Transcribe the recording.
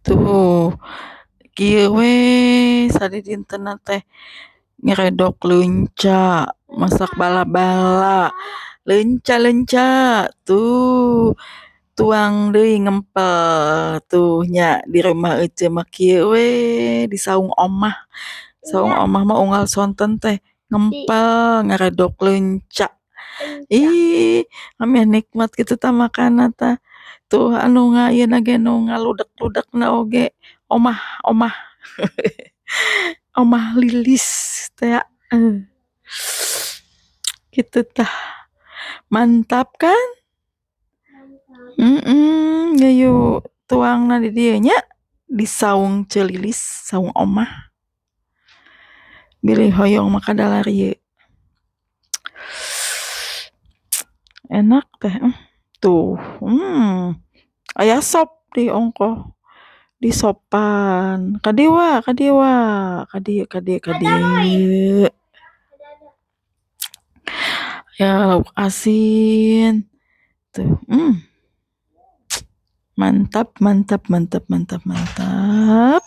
Tuh kieu we sadidintenna teh ngeredok leunca, masak bala-bala, leunca-leunca tuh tuang deui ngempel tuh nya di rumah ece mah kieu we di saung omah. Saung omah mah unggal sonten teh ngempel ngaredok leunca. Ih, ameh nikmat kitu tah makanna tah. Tuh anu ngayeuna ge nu ngaludek-ludekna oge omah-omah. Omah lilis tea. Kitu tah. Mantap kan? Hayu tuangna di dieu nya di saung Ceu Lilis, saung omah. Bilih hoyong mah kadalarieu. Enak teh tuh. Aya sop di ongkoh. Disopan. Ka dieu wa, ka dieu wa, ka dieu ka dieu ka dieu. Ya lauk asin. Tuh. Mantap, mantap, mantap, mantap, mantap.